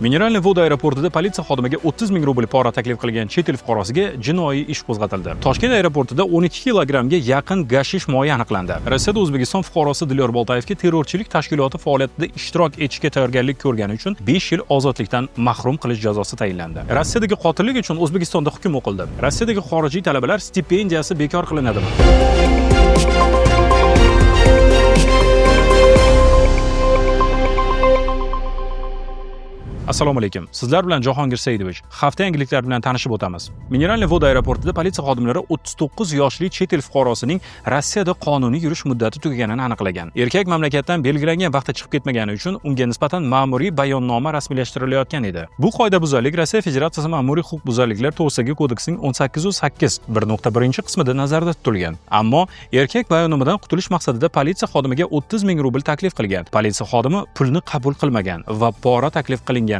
Mineralniy voda aeroportida politsiya xodimiga 30 ming rubl pora taklif qilgan chet el fuqarosiga jinoiy ish qo'zg'atildi. Toshkent aeroportida 12 kilogrammga yaqin gashish moyi aniqlandi. Rossiyada O'zbekiston fuqarosi Dilyor Boltayevga terrorchilik tashkiloti faoliyatida ishtirok etishga tayyorgarlik ko'rgani uchun 5 yil ozodlikdan mahrum qilish jazosi tayinlandi. Rossiyadagi qotillik uchun O'zbekistonda hukm o'qildi. Rossiyadagi xorijiy talabalar stipendiyasi bekor qilinadimi? Assalomu alaykum. Sizlar bilan Jahongir Saidovich. Hafta yangiliklari bilan tanishib o'tamiz. Mineralniy voda aeroportida politsiya xodimlari 39 yoshli chet el fuqarosining Rossiyada qonuniy yurish muddati tugaganini aniqlagan. Erkak mamlakatdan belgilangan vaqtda chiqib ketmagani uchun unga nisbatan ma'muriy bayonnoma rasmiylashtirilayotgan edi. Bu qoidabuzarlik Rossiya Federatsiyasi ma'muriy huquqbuzarliklar to'g'risidagi kodeksining 18.8 1.1 qismida nazarda tutilgan. Ammo erkak bayonnomadan qutulish maqsadida politsiya xodimiga 30 ming rubl taklif qilgan. Politsiya xodimi pulni qabul qilmagan va pora taklif qilinganini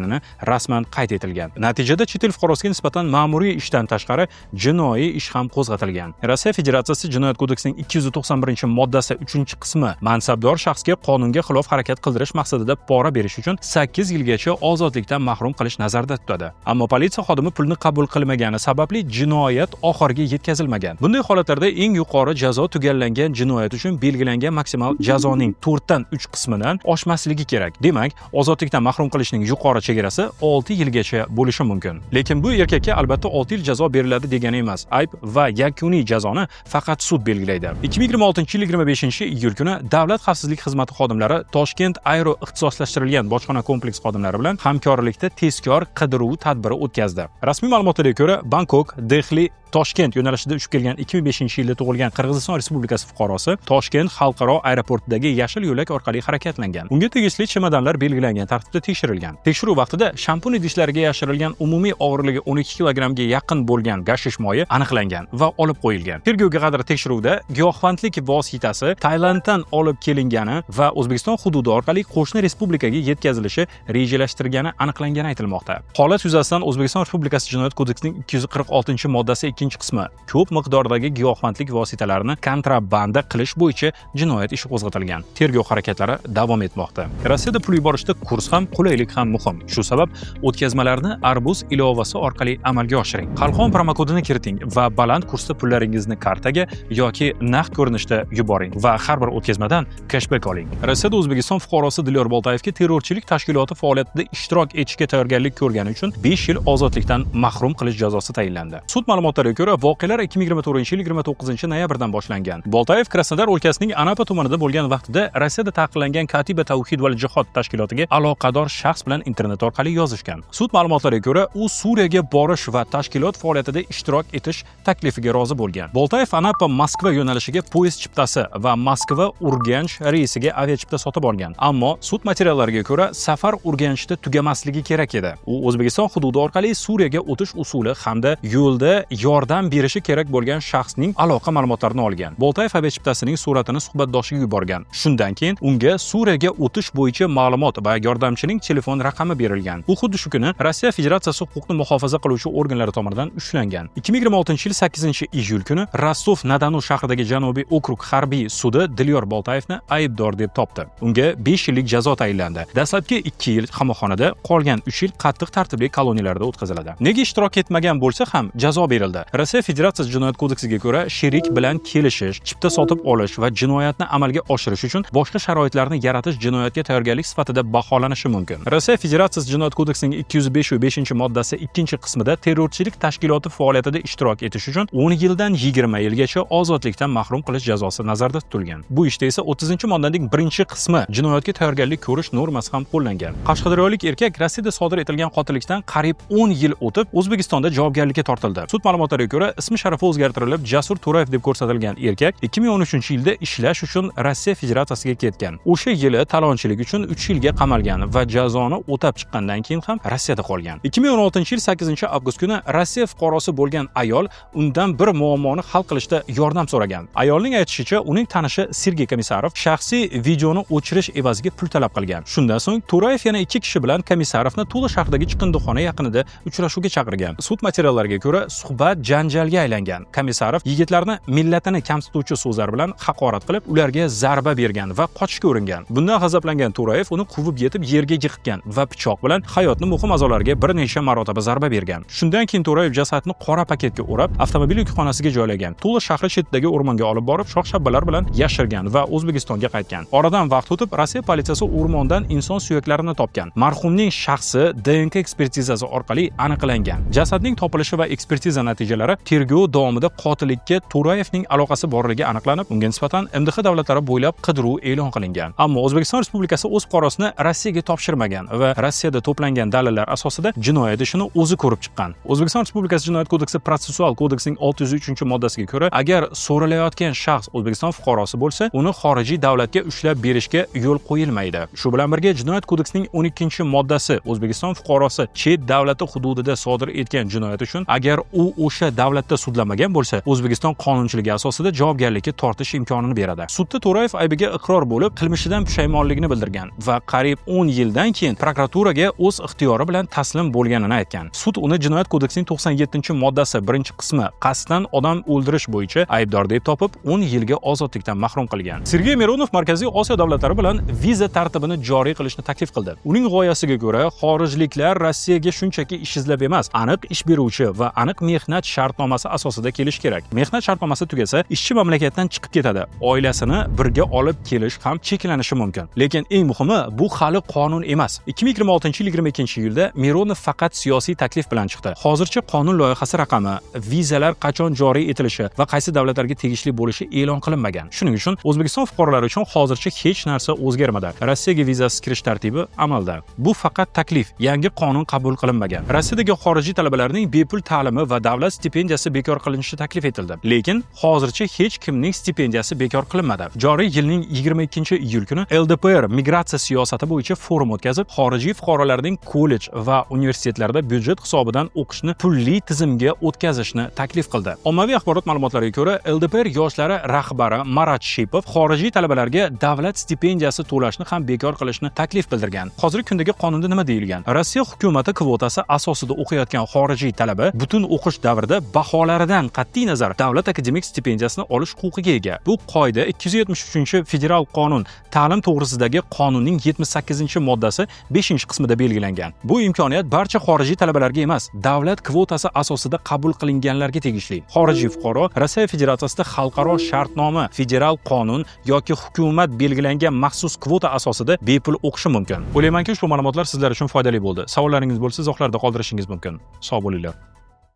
rasman qayd etilgan. Natijada chet el fuqarosiga nisbatan ma'muriy ishdan tashqari jinoiy ish ham qo'zg'atilgan. Rossiya Federatsiyasi Jinoyat kodeksining 291-moddasi 3-qismi mansabdor shaxsga qonunga xilof harakat qildirish maqsadida pora berish uchun 8 yilgacha ozodlikdan mahrum qilish nazarda tutadi. Ammo politsiya xodimi pulni qabul qilmagani sababli jinoyat oxiriga yetkazilmagan. Bunday holatlarda eng yuqori jazo tugallangan jinoyat uchun belgilangan maksimal jazoning 4 dan 3 qismidan oshmasligi kerak. Demak, ozodlikdan mahrum qilishning yuqori chegarasi 6 yilgacha bo'lishi mumkin. Lekin bu erkakka albatta 6 yil jazo beriladi degani emas. Ayb va yakuniy jazoni faqat sud belgilaydi. 2026-yil 25-iyul kuni Davlat xavfsizlik xizmati xodimlari Toshkent Aero ixtisoslashtirilgan bojxona kompleks xodimlari bilan hamkorlikda tezkor qidiruv tadbiri o'tkazdi. Rasmiy ma'lumotlarga ko'ra, Bangkok, Dehli, Toshkent yo'nalishida uchib kelgan 2005-yilda tug'ilgan Qirg'iziston Respublikasi fuqarosi Toshkent xalqaro aeroportidagi yashil yo'lak orqali harakatlangan. Unga tegishli chemodanlar belgilangan tartibda tekshirilgan. Tekshiruv vaqtida shampun idishlariga yashirilgan umumiy og'irligi 12 kilogrammga yaqin bo'lgan gashish moyi aniqlangan va olib qo'yilgan. Tergovga qadar tekshiruvda giyohvandlik vositasi Tailanddan olib kelingani va O'zbekiston hududi orqali qo'shni respublikaga yetkazilishi rejalashtirilgani aniqlangani aytilmoqda. Holat yuzasidan O'zbekiston Respublikasi Jinoyat kodeksining 246-moddasi 2-qismi ko'p miqdordagi giyohvandlik vositalarini kontrabanda qilish bo'yicha jinoyat ishi qo'zg'atilgan. Tergov harakatlari davom etmoqda. Rossiyada pul yuborishda kurs ham, qulaylik ham muhim. Shu sabab o'tkazmalarni Arbuz ilovasi orqali amalga oshiring. Qalqon promokodini kiriting va baland kursda pullaringizni kartaga yoki naqd ko'rinishda yuboring va har bir o'tkazmadan keshbek oling. Rossiyada O'zbekiston fuqarosi Dilyor Boltayevga terrorchilik tashkiloti faoliyatida ishtirok etishga tayyorgarlik ko'rgani uchun 5 yil ozodlikdan mahrum qilish jazosi tayinlandi. Sud ma'lumotlariga ko'ra, voqealar 2024-yil 29-noyabrdan boshlangan. Boltayev Krasnodar o'lkasining Anapa tumanida bo'lgan vaqtida Rossiyada taqiqlangan Katiba Tavhid val Jihod tashkilotiga aloqador shaxs bilan internet orqali yozishgan. Sud ma'lumotlariga ko'ra, u Suriyaga borish va tashkilot faoliyatida ishtirok etish taklifiga rozi bo'lgan. Boltayev Anapa Moskva yo'nalishiga poyezd chiptasi va Moskva Urganch reysiga aviachipta sotib olgan. Ammo sud materiallariga ko'ra, safar Urganchda tugamasligi kerak edi. U O'zbekiston hududi orqali Suriyaga o'tish usuli hamda yo'lda yordam berishi kerak bo'lgan shaxsning aloqa ma'lumotlarini olgan. Boltayev aviachiptasining suratini suhbatdoshiga yuborgan. Shundan keyin unga Suriyaga o'tish bo'yicha ma'lumot va yordamchining telefon raqami berilgan. U xuddi shu kuni Rossiya Federatsiyasi huquqni muhofaza qiluvchi organlari tomonidan ushlangan. 2026-yil 8-iyul kuni Rostov-na-Donu shahridagi Janubiy okrug harbiy sudi Dilyor Boltayevni aybdor deb topdi. Unga 5 yillik jazo tayinlandi. Dastlabki 2 yil qamoqxonada, qolgan 3 yil qattiq tartibli koloniyalarda o'tkaziladi. Nega ishtirok etmagan bo'lsa ham jazo berildi. Rossiya Federatsiyasi Jinoyat kodeksiga ko'ra, sherik bilan kelishish, chipta sotib olish va jinoyatni amalga oshirish uchun boshqa sharoitlarni yaratish jinoyatga tayyorgarlik sifatida baholanishi mumkin. Rossiya Federatsiyasi Jinoyat kodeksining 205.5-moddasi 2-qismida terrorchilik tashkiloti faoliyatida ishtirok etish uchun 10 yildan 20 yilgacha ozodlikdan mahrum qilish jazosi nazarda tutilgan. Bu ishda esa 30-moddaning 1-qismi jinoyatga tayyorgarlik ko'rish normasi ham qo'llangan. Qashqadaryolik erkak Rossiyada sodir etilgan qotillikdan qariyb 10 yil o'tib O'zbekistonda javobgarlikka tortildi. Sud ma'lumotlariga ko'ra, ismi sharifi o'zgartirilib Jasur To'rayev deb ko'rsatilgan erkak 2013-yilda ishlash uchun Rossiya Federatsiyasiga ketgan. O'sha yili talonchilik uchun 3 yilga qamalgan va jazoni o'tab chiqqandan keyin ham Rossiyada qolgan. 2016-yil 8-avgust kuni Rossiya fuqarosi bo'lgan ayol undan bir muammoni hal qilishda yordam so'ragan. Ayolning aytishicha, uning tanishi Sergey Komissarov shaxsiy videoni o'chirish evaziga pul talab qilgan. Shundan so'ng To'rayev yana 2 kishi bilan Komissarovni Tula shahridagi chiqindixona yaqinida uchrashuvga chaqirgan. Sud materiallariga ko'ra, suhbat Vaziyat janjalga aylangan. Komissarov yigitlarni millatini kamsituvchi so'zlar bilan haqorat qilib, ularga zarba bergan va qochishga uringan. Bundan g'azablangan To'rayev uni quvib yetib yerga yiqitgan va pichoq bilan hayotni muhim a'zolariga bir necha marotaba zarba bergan. Shundan keyin To'rayev jasadni qora paketga o'rab, avtomobil yukxonasiga joylagan. Tula shahri chetidagi o'rmonga olib borib, shox-shabbalar bilan yashirgan va O'zbekistonga qaytgan. Oradan vaqt o'tib, Rossiya politsiyasi o'rmondan inson suyaklarini topgan. Marhumning shaxsi DNK ekspertizasi orqali aniqlangan. Jasadning topilishi va ekspertiza natijalari tergov davomida qotillikka To'rayevning aloqasi borligi aniqlanib, unga nisbatan MDH davlatlari bo'ylab qidiruv e'lon qilingan. Ammo O'zbekiston Respublikasi o'z fuqarosini Rossiyaga topshirmagan va Rossiyada to'plangan dalillar asosida jinoyat ishini o'zi ko'rib chiqqan. O'zbekiston Respublikasi Jinoyat kodeksi protsessual kodeksining 603-moddasiga ko'ra, agar so'ralayotgan shaxs O'zbekiston fuqarosi bo'lsa, uni xorijiy davlatga ushlab berishga yo'l qo'yilmaydi. Shu bilan birga Jinoyat kodeksining 12-moddasi O'zbekiston fuqarosi chet davlati hududida sodir etgan jinoyat uchun, agar u o'sha davlatda sudlanmagan bo'lsa, O'zbekiston qonunchiligi asosida javobgarlikka tortish imkonini beradi. Sudda To'rayev aybiga iqror bo'lib, qilmishidan pushaymonligini bildirgan va qariyb 10 yildan keyin prokuraturaga o'z ixtiyori bilan taslim bo'lganini aytgan. Sud uni Jinoyat kodeksining 97-moddasi 1-qismi qasddan odam o'ldirish bo'yicha aybdor deb topib, 10 yilga ozodlikdan mahrum qilgan. Sergey Mironov Markaziy Osiyo davlatlari bilan viza tartibini joriy qilishni taklif qildi. Uning g'oyasiga ko'ra, xorijliklar Rossiyaga shunchaki ish izlab emas, aniq ish beruvchi va aniq mehnat shartnomasi asosida kelish kerak. Mehnat shartnomasi tugasa, ishchi mamlakatdan chiqib ketadi. Oilasini birga olib kelish ham cheklanishi mumkin. Lekin eng muhimi, bu hali qonun emas. 2026-yil 22-iyulda Mironov faqat siyosiy taklif bilan chiqdi. Hozircha qonun loyihasi raqami, vizalar qachon joriy etilishi va qaysi davlatlarga tegishli bo'lishi e'lon qilinmagan. Shuning uchun O'zbekiston fuqarolari uchun hozircha hech narsa o'zgarmadi. Rossiyaga vizasiz kirish tartibi amalda. Bu faqat taklif, yangi qonun qabul qilinmagan. Rossiyadagi xorijiy talabalarning bepul ta'limi va davlat stipendiyasi bekor qilinishi taklif etildi. Lekin hozircha hech kimning stipendiyasi bekor qilinmadi. Joriy yilning 22-iyul kuni LDPR migratsiya siyosati bo'yicha forum o'tkazib, xorijiy fuqarolarning kollej va universitetlarda byudjet hisobidan o'qishni pulli tizimga o'tkazishni taklif qildi. Ommaviy axborot ma'lumotlariga ko'ra, LDPR yoshlari rahbari Marat Shipov xorijiy talabalarga davlat stipendiyasi to'lashni ham bekor qilishni taklif bildirgan. Hozirgi kundagi qonunda nima deyilgan? Rossiya hukumati kvotasi asosida o'qiyotgan xorijiy talaba butun o'qish davrida baholaridan qat'iy nazar davlat akademik stipendiyasini olish huquqiga ega. Bu qoida 273-federal qonun, ta'lim to'g'risidagi qonunning 78-moddasi 5-qismida belgilangan. Bu imkoniyat barcha xorijiy talabalarga emas, davlat kvotasi asosida qabul qilinganlarga tegishli. Xorijiy fuqaro Rossiya Federatsiyasida xalqaro shartnoma, federal qonun yoki hukumat belgilangan maxsus kvota asosida bepul o'qishi mumkin. O'ylaymanki, ushbu ma'lumotlar sizlar uchun foydali bo'ldi. Savollaringiz bo'lsa, izohlarda qoldirishingiz mumkin. Sog' bo'linglar.